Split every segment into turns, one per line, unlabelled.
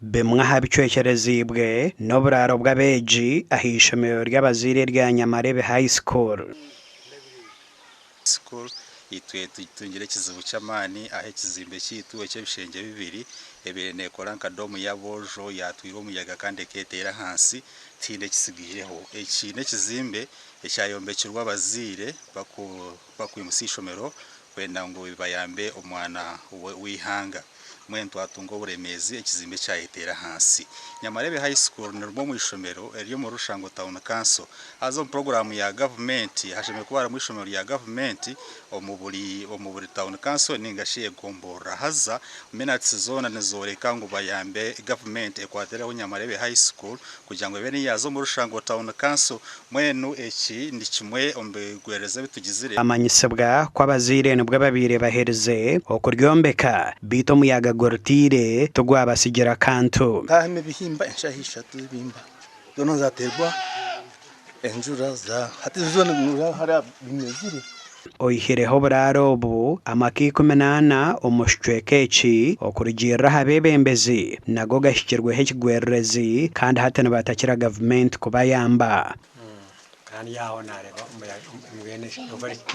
Bimwe aha bicwekyereziibwe n'oburaaro bw'abeegi aha ishomero ry'abazaire erya Nyamarebe High School.
School, itwe tutungire ekizibu ky'amaani ahu ekizimbe kyaitu eky'ebishengye bibiri ebaire neekora nka doomu y'aboojo yaatwirwa omuyaga kandi ekeeteera ahansi tihaine ekitsigaireho. Eki n'ekizimbe ekyayombekirwe abazaire bakwimutsya eishomero kwenda ngu bayambe omwana w'eihanga. Mbwenu twatunga oburemeezi ekizimbe kyayeteera ahansi. Nyamarebe High School ni rimwe omu ishomero eriri omuri Rushango Town Council. Haza omu puroguraamu ya gavumenti hashemereire kuba harimu eishomero rya gavumenti omu buri omu buri Town Council ninga shi egomborora. Haza minutes zoona nizooreka ngu bayambe gavumenti ekwatireho Nyamarebe High School kugira ngu ebe neyaza omu Rushango Town Council. Mbwenu eki ni kimwe omu bigwererezi ebi tugizire.
Amanyisibwa ku abazaire nibwo babaire baherize okuryombeka beitu omuyaga gurutiire tigwabatsigira kantu.
Harimu ebihimba enshaho ishatu z'ebihimba zoona zateerwa enjura hati zoona hariya bimezire.
Oihireho oburaaro obu, amaka 14 omu kicweka eki okurugiirira aha beebembezi nago gahikirweho ekigwererezi kandi hati nibatakira gavumenti kubayamba.
Kandi aho naareeba mbwenu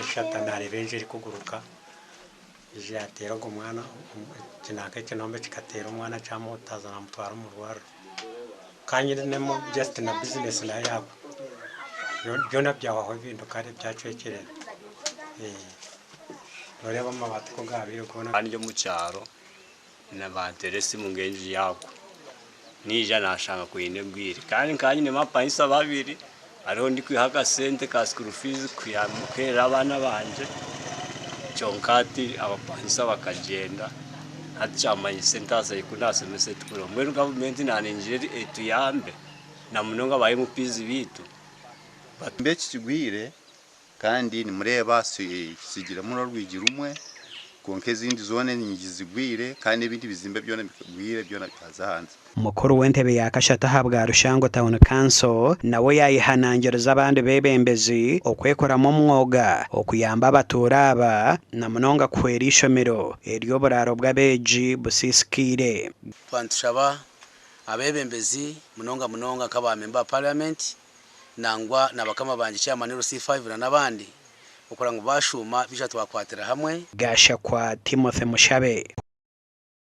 eshata naareeba enju erikuguruka eija yaateera ogwo mwana nanka ekinombe kikateera omwana kyamuhutaaza naamutwara omu rwariro. Kandi nyinemu just na bizinesi nayo yaagwa. Byona byahwaho ebintu kare byacwekyerera. Nooreeba amabaati ku gaabaire goona.
Kandi omu kyaro Nibanteera esimu ngu enju yaagwa. Naija naashanga kwine egwire. Kandi nkaba nyinemu abapangisa babiri, hariho ndikwiha akasente ka school fees kuheerera abaana bangye, kyonka hati abapangisa bakagyenda, hati kyamanyisa entaasa ei ku naashomesa etukura. Mbwenu gavumenti naningira etuyambe na munonga ba MPs baitu.
Ekizimbe eki kigwire Kandi nimureeba kitsigiremu n'orwigi rumwe, kwonka ezindi zoona enyigi zigwire, kandi n'ebindi bizimbe byona bigwire, byona byaza ahansi.
Mukuru w'entebe ya kashatu ahabwa Rushango Town Council nawe yayehanangiriza abandi beebembezi okwekoramu omwoga okuyamba abatuura aba na munonga kuhwera eishomero ery'oburaaro bw'abeegi busiisikaire.
Twaba nitushaba abeebembezi munonga munonga nk'aba memba ba parliament nangwa na bakama bangye chairman LC5 na n'abandi okureba ngu bashuuma baija twakwatira hamwe.
Gashakwa Timothy Mushabe.